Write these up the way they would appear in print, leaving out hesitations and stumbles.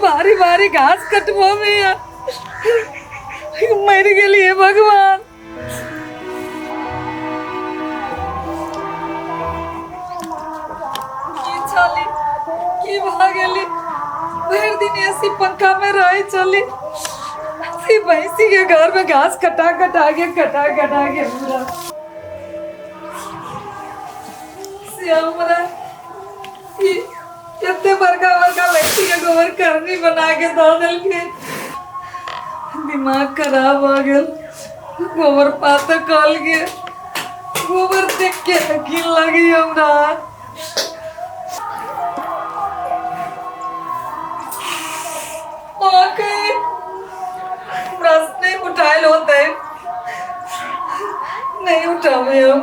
भारी भारी घास कटबो में मरि गेलियै भगवान। की छली, की भऽ गेली? भरि दिन एसी पंखा में रहै छली, से भैंसी के घर में घास कटा कटा के, कटा कटा के पूरा से हमरा ई एते बड़का बड़का भैंसी के गोबर करनी बना के दऽ देलकै। दिमाग खराब भऽ गेल। गोबर पात कल के गोबर देख के घिन लगी हमरा। हमरा से नहीं उठायल होते, नहीं उठावे हम।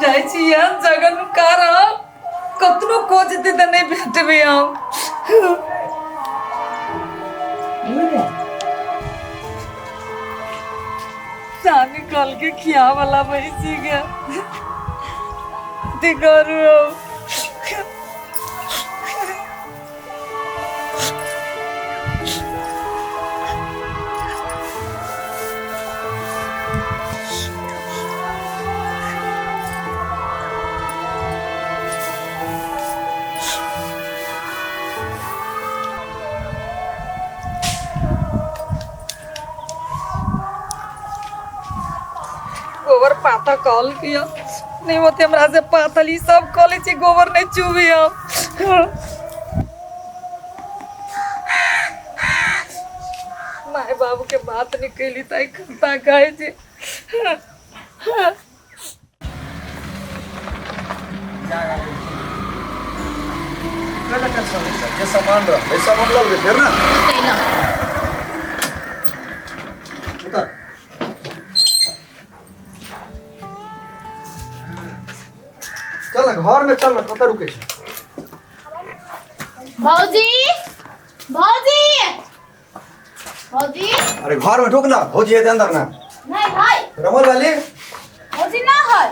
जाइ छी एहन जगह नुका रहब, कतनो खोजते तऽ नहि भेटबै हम। सानी कल के खिया वाला भैंसी के कथी करू हम? गोबर पाता कॉल किया नहीं होते हमरा से पातल ई सब कऽ लै छी, गोबर नहीं चुबी हम। माय बाबू के बात नहीं कैली ताई खत्ता खाइ छी। जे सामान रहलै सब हम लऽ लेबै फेर ना। उतर। चल ना घर में, चल ना, कतऽ रुकै छै? भौजी, भौजी, भौजी। अरे घर में ढुक ना, भौजी हेतै अंदर ना। नहीं भाई। रमल वाली। भौजी ना है।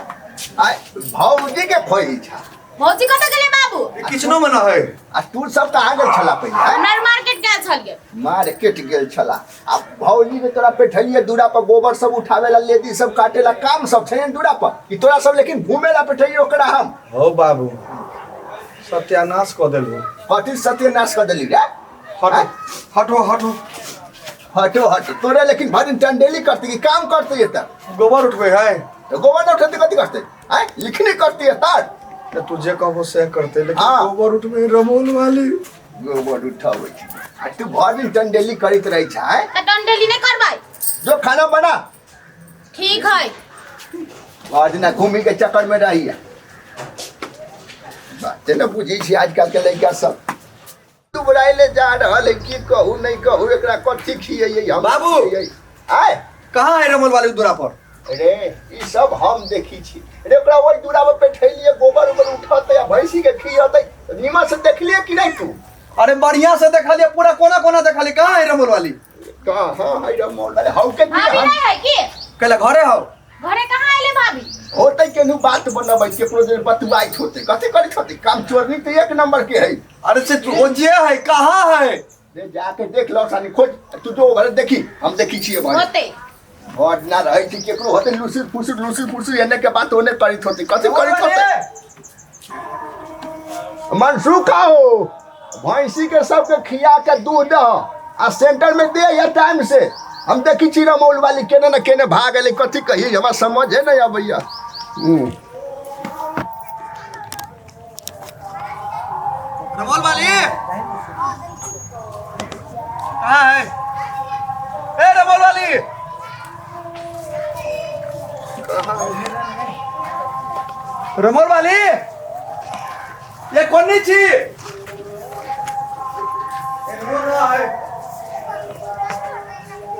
आय भौजी के खोजी छा। भौजी कतऽ गेलै बाबू? ई किचनो में ना है। आ तू सब कहाँ गेल छला पहिले? आय? हमरा मार्केट गेल छलियै। मार्केट गेल छला। आ भौजी के तोरा पेठलिए दूरा पर गोबर सब उठावे ला, लेदी सब काटे ला, काम सब छै ने दूरा पर। ई तोरा सब लेकिन घूमे ला पेठलिए ओकरा हम। हो बाबू, सत्यानाश कऽ देलहो। कथी सत्यानाश कऽ देली रे? हटो। आय? हटो हटो। हटो हटो तोरे लेकिन भरि दिन टंडेली करती कि काम करती है तब? गोबर उठबै है। तो गोबर न उठेते कथी करते? आय लिखनी करती है तार। तऽ तू जे कहबो से करते, लेकिन हाँ। गोबर उठबै रमोल वाली। गोबर उठाबै छै आ तू भरि दिन टंडेली करैत रहै छै? आय? तऽ टंडेली नहि करबै। जो खाना बना। ठीक है। भरि दिना घूमी के चक्कर में रही है। बाते न बुझै छी आजकल के लड़का सब। दुबराइले जा रहल है, की कहू नहीं कहू एकरा कथी खियैयै हम? बाबू! खियैयै? आय। कहाँ है रमोल वाली दूरा पर? रे ई सब हम देखी छी रे। ओकरा ओहि दूरा पर पेठैलिए, गोबर उबर उठतै आ भैंसी के खियतै। नीमन से देखलिए कि नहीं तू? अरे बढ़िया से देखलिए, पूरा कोना कोना देखलिए। कहाँ है रमोल वाली? कहाँ है रमोल वाली? हौ के की भाभी हम नहीं है की? कैला घरे हौ। घरे कहाँ आइले भाभी? होतै केनू बात बनबै, केकरो जे बतुआइत होतै, कथी करैत होतै। काम चोरनी तऽ एक नंबर के है। अरे से ओ जे है कहाँ है? रे जाके देख लो सानी, खोज तू जो घरे देखी, हम देखी छियै घरे। होतै। घर ना रहै छै केकरो, होतै लुसुर फुसुर लुसुर फुसुर एने के बात ओने करैत होतै, कथी करैत होतै। मनसू का हो भैंसी के सबके खिया के दूध दह आ सेंटर में दे या टाइम से। हम देखी छी रमौल वाली केने न केने भाग गेलै, कथी कही हमरा समझे नहीं अबैया। रमौल वाली कहाँ है? ए रमौल वाली कहाँ है? रमौल वाली ये कोनी छी?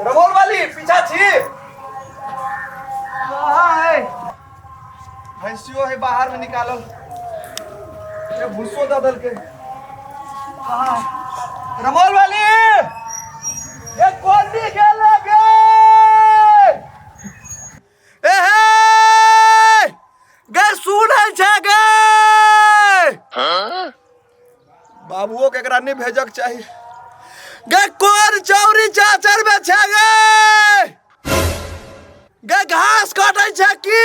रमौल वाली पीछा छी कहाँ है? भैंसियो है बाहर में निकालल, ये भूसो दऽ देलकै। कहाँ है रमौल वाली? ये कोनी गेले गे? ए हे गे, सुनै छै गे? बाबू प्रभुओ के एकरा नहीं भेजक चाही। गे कोन चौरी चाचर में छै गे? गे घास कटै छै की?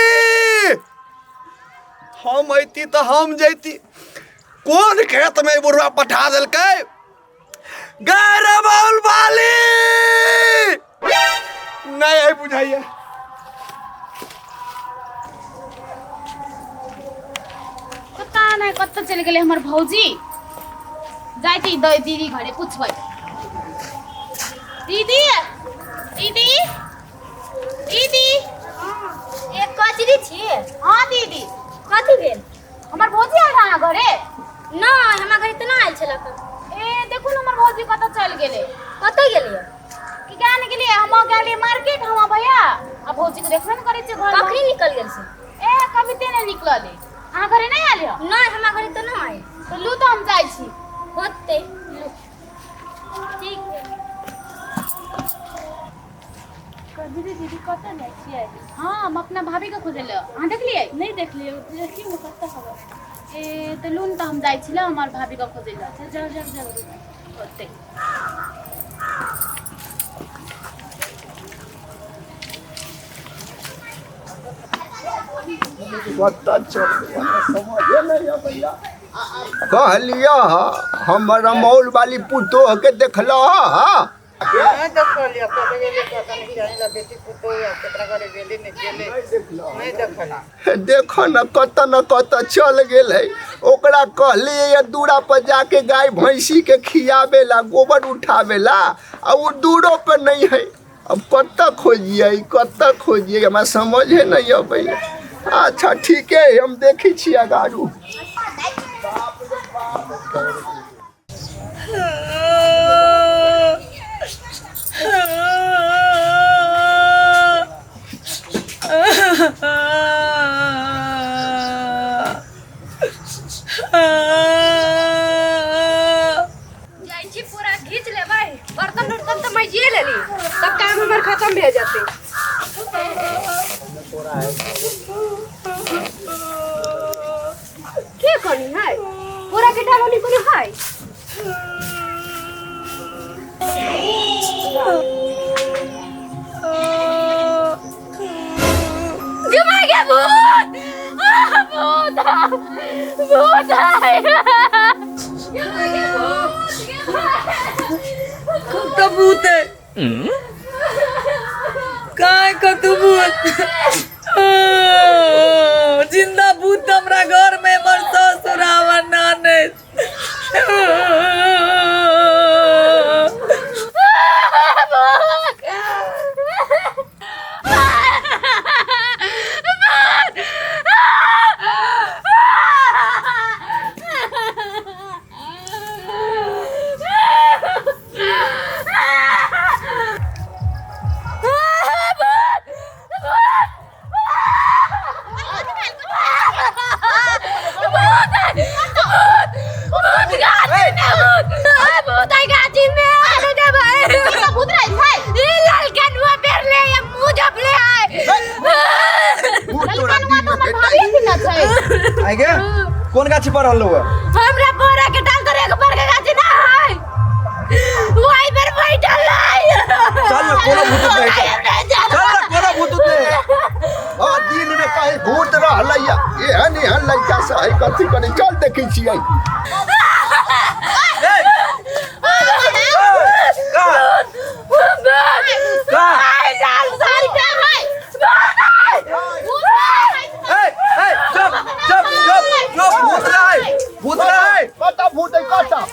हम अयती तऽ हम जैती। कोन खेत में बुढ़वा पठा देलकै? गे रमौल वाली नहीं है बुझाइए। पता नहीं कतऽ चलि गेलै हमर भौजी। जाइ छी दीदी घरे पुछबै। दीदी, दीदी, दीदी। एक कचरी छी। हाँ दीदी। कथी भेल? हमर भौजी आयल अहाँ घरे? नहि, हमरा घरे तऽ नहि आयल छलक। ए देखू ने हमर भौजी कतऽ चलि गेलै। कतऽ गेलियै? कि क्या ने गेलियै, हम गेलियै मार्केट हम भैया आ भौजी के देखबे ने करै छियै घर। कखनी निकल गेल से? ए कभी ते नहि निकललै। अहाँ घरे नहि आयल यऽ? नहि, हमरा घरे तऽ नहि आयल। तऽ लू तऽ हम जाइ छी। होतै लू। ठीक है। दीदी, दीदी कतऽ जाइ छियै? हाँ हम अपना भाभी के खोजै लए। अहाँ देखलियै? नहि देखलियै, देखियौ ने कतऽ हबे। ए तऽ लू ने तऽ हम जाइ छी लए हमर भाभी के खोजै लए। अच्छा जाउ जाउ जाउ। होतै। कतऽ चल गेलै, हमरा समझे नहि अबैया। कहलिअ हमर रमौल वाली पुतोह के देखलह? नहीं देखलियै, कतऽ गेलै कतऽ नहि जानि ला, बेटी पुतोह आ केकरा घरे गेली नहि गेलै, नहीं देखलियै। देख न कतऽ न कतऽ चल गेल है। ओकरा कहलियै ये दूरा पर जाके गाय भैंसी के खियाबे ला, गोबर उठाबे ला, आ वो दूरो पर नहीं है। अब कतऽ खोजियै कतऽ खोजियै, हमरा समझे नहीं अबैया। अच्छा ठीके है, हम देखै छी अगाड़ू। जाइ छी पूरा घीच लेबै, बर्तन उर्तन तऽ माजिए लेली, सब काम हमर खत्म भए जेतै। के कनी है पूरा के डालोनी कोनो है? घुमा के भूत, भूत भूत है। कत भूत है? काय कत भूत? जिंदा भूत हमरा घर में हमर ससुर हमर ननद। भूत रहै छै। भूत तोरा ललकनुआ दिन तऽ में हमर भेटाइ। भाभी ना छै। आइ गे कोन गाछी पर रहलौ है? हमरा बोरा के डाल तर एक बड़का गाछी ना है, वही पर बैठल है। चल न कोनो भूत नहीं, चल चल न कोनो भूत नहीं। हाँ दिन में कहीं भूत रहलै या एहन एहन लड़का से है कथी करी, चल देखै छियै। ए का का ए ए चुप चुप चुप चुप, भूत रहे भूत रहे। कतऽ भूत है कतऽ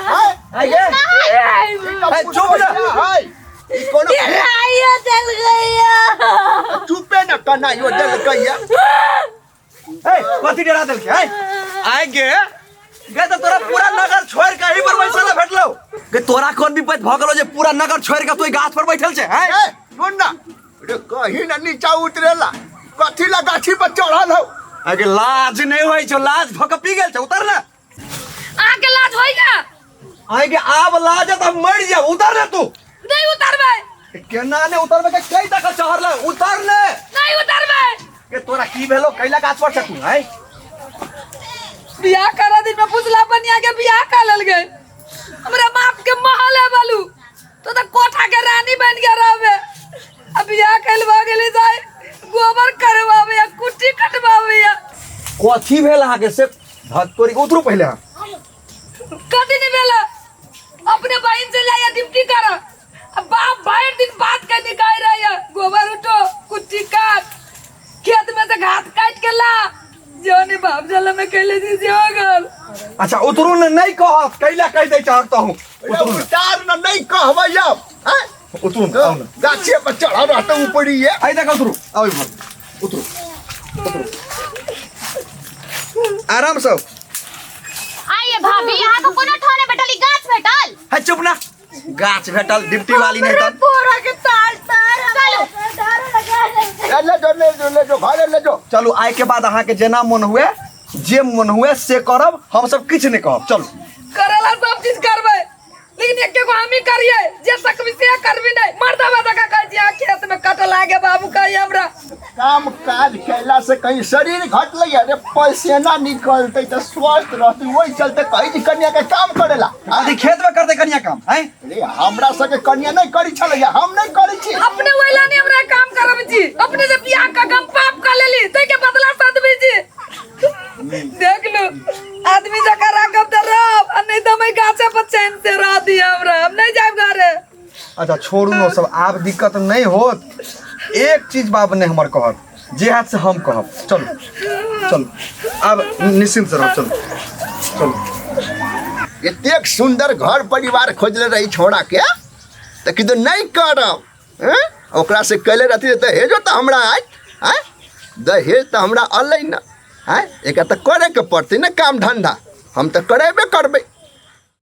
है? आइ गे ई ए, चुप ना। है ई कोनो चुपे न कनाइयो देलकैया। ए कथी डरा देलकै? ए आइ गे गे तऽ तोरा पूरा नगर छोड़ के एही पर बैसल भेटलौ। गे तोरा कोन विपत भऽ गेलौ जे पूरा नगर छोड़ के तू गाछ पर बैठल छै? हैं ए सुन ना रे, कहीं ना नीचा उतरेला, कथी ला गाछी पर चढ़ल हौ? आगे लाज नहीं होइ छौ, लाज भऽ के पी गेल छौ, उतर ना। अहाँके लाज होइया? आगे आब लाज तऽ हम मरि जाब, उतर ना तू। नहीं उतरबै। केना ने उतरबै के कई तक चढ़ल, उतर ने। नहीं उतरबै। के तोरा की भेलो, कैला गाछ पर छ तू? हैं बियाह करा दिन में पुछला बनिया के बियाह कर लेल गए। हमरा बाप के महल है बालू तो तो कोठा के रानी बन के रहबे। अब बियाह कैल भऽ गेली जाय गोबर करवावे या कुट्टी कटवावे या कथी भेल अहाँके से धत तोरी उतरू पहिले अहाँ। कथी नहीं भेल? अपने बहन से जाइए ड्यूटी कर। अब बाप भर दिन बात के निकाल रही है, गोबर उठो कुट्टी काट खेत में से घास काट के ला जो नहीं बाप जल में कैले जी जो गल। अच्छा उतरू ने नहीं कहत कैला कह दे चाहता हूँ। उतरू ने उतार न नहीं कहबै अब हैं? उतरू ने आओ ने गाछे पर चढ़ल रहते ऊपरी ये। आई देख उतरू आओ इधर उतरू उतरू आराम से। आइए भाभी यहाँ को कोनो ठौने भेटल ई गाछ भेटल। है चुप ना गाछ भेटल डिप्टी वाली नहीं तन पूरा के तार तार चलू ए, ले जो ले जो ले जो घरे ले जो। चलू आय के बाद अहाँ के जेना मन हुए जे मन हुए से करब हम सब किछु नहीं कहब। चलू करेला सब चीज करबै लेकिन एके गो हम ही करिए जे सकबी से करबी नहीं। मर्दवा दका कहै छी अहाँ खेत में कटल आगे बाबू कहिए हमरा। काम काज कैला से कहीं शरीर घटलै अरे पसीना निकलतै तऽ स्वस्थ रहतै ओहि चलते कहै छी कनिया के काम करेला। अरे खेत में करते कनिया काम हैं? अरे हमरा सबके कनिया नहीं करी छलैया हम नहीं करी छी। अपने ओहिला नहीं हमरा काम करब छी अपने से बियाह क हम पाप क लेली तै के बदला सदबी छी। देख लो आदमी जका राखब तऽ रहब आ नहीं तऽ हम गाछे पर चैन से रह दी हमरा हम नहीं जायब घरे। अच्छा छोड़ू न सब आब दिक्कत नहीं होत। एक चीज बाप ने हमर कहत जे हाथ से हम कहब। चलू चलू अब निश्चिंत से रहो चलू चलू। एतेक सुंदर घर परिवार खोजले रही छोड़ा के तऽ किदो नहीं करब हैं? ओकरा से कैले रहती दहेजो तऽ हमरा आय आय दहेज तऽ हमरा अलै न आय एकरा तऽ करे के पड़तै ने काम धंधा हम तऽ करेबे करबै।